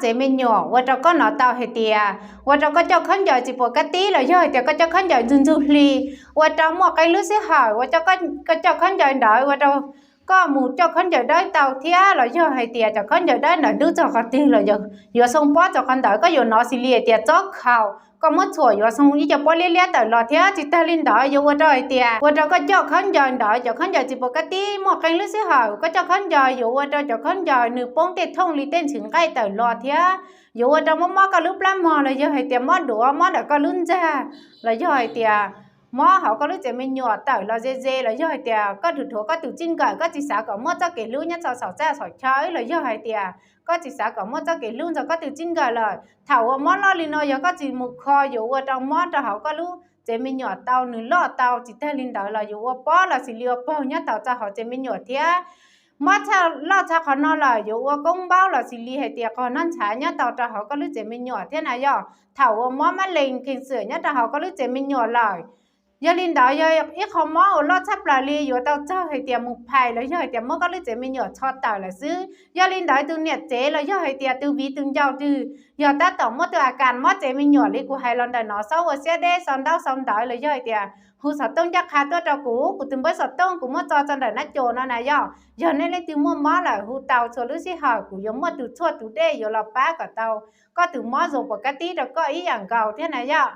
tsev me nyuam ua rau koj hnov tau hais tias ua rau koj coj khaub ncaws tsis pom kab tib los yog hais tias koj coj khaub ncaws ntxwg ntxwg hli, ua rau muaj qee lub sij hawm ua rau koj coj khaub ncaws ntawd ua rau koj mus coj khaub ncaws dawb tau thiab los yog hais tias cov khaub ncaws dawb ntawd ntub txog qhov twg los yuav xoo pob txog qhov ntawd, koj yuav hnov xws li hais tias txob khaus, koj muab txhuam yuav xoo ib co pob liab liab tawm los thiab. Tsis tag li ntawd yuav ua rau hais tias ua rau koj coj khaub ncaws ntawd cov khaub ncaws tsis pom kab tib, muaj qee lub sij hawm koj coj khaub ncaws yuav ua rau cov khaub ncaws nws poob tej thooj li tej ntxhw nqaij tawm los thiab yuav ua rau mob mob koj lub plab mog los yog hais tias mob duav mob ntawm koj lub ntsag los yog hais tias mob hauv koj lub tsev me nyuam tawm los ze ze los yog hais tias koj dhuav dhuav koj tus txij nkawm, koj tsis xav kom muaj txoj kev hlub nyob txog saum txaj saum chaw los yog hais tias koj tsis xav kom muaj txoj kev hlub ntxog koj tus txij nkawm lawm. Thaum uas mob loj li no yog koj tsis mus kho yuav ua rau mob rau hauv koj lub tsev me nyuam tau nws loj tau. Tsis tag li ntawd los yuav ua pob los xws li ua paug nyob tau txog hauv tsev me nyuam thiab. Mob txha loj txha qhov no lawm yuav ua koob npaub los xws li hais tias qhov noj ntshav nyob tau rau hauv koj lub tsev me nyuam thiab na yog. Thaum uas mob mab lees khees xwm nyob rau hauv koj lub tsev me nyuam lawm, yog li ntawd yog ib qho mob uas loj tshaj plaws li yuav tau txog hais tias mus phais los yog hais tias muab koj lub tsev me nyuam txho tawm lawm xwb. Yog li ntawd tus niam tsev los yog hais tias tus viv tus ncaus twg yog tab tom muab tus a kas mob tsev me nyuam li kuv hais los ntawm no, txhob ua siab deb xaus ntaub xaus ntawv los yog hais tias hu xov tooj ncaj qha tuaj rau kuv, kuv tus npawb xov tooj kuv muab tso tso ntawm nab co no na yog. Yog nej leej twg muaj mob lawm hu tau txhua lub sij hawm, kuv yuav muaj tus tshuaj tus dej yuav los pab kom tau koj tus mob zoo pom kab tib rau koj ib yam nkaus thiab na yog.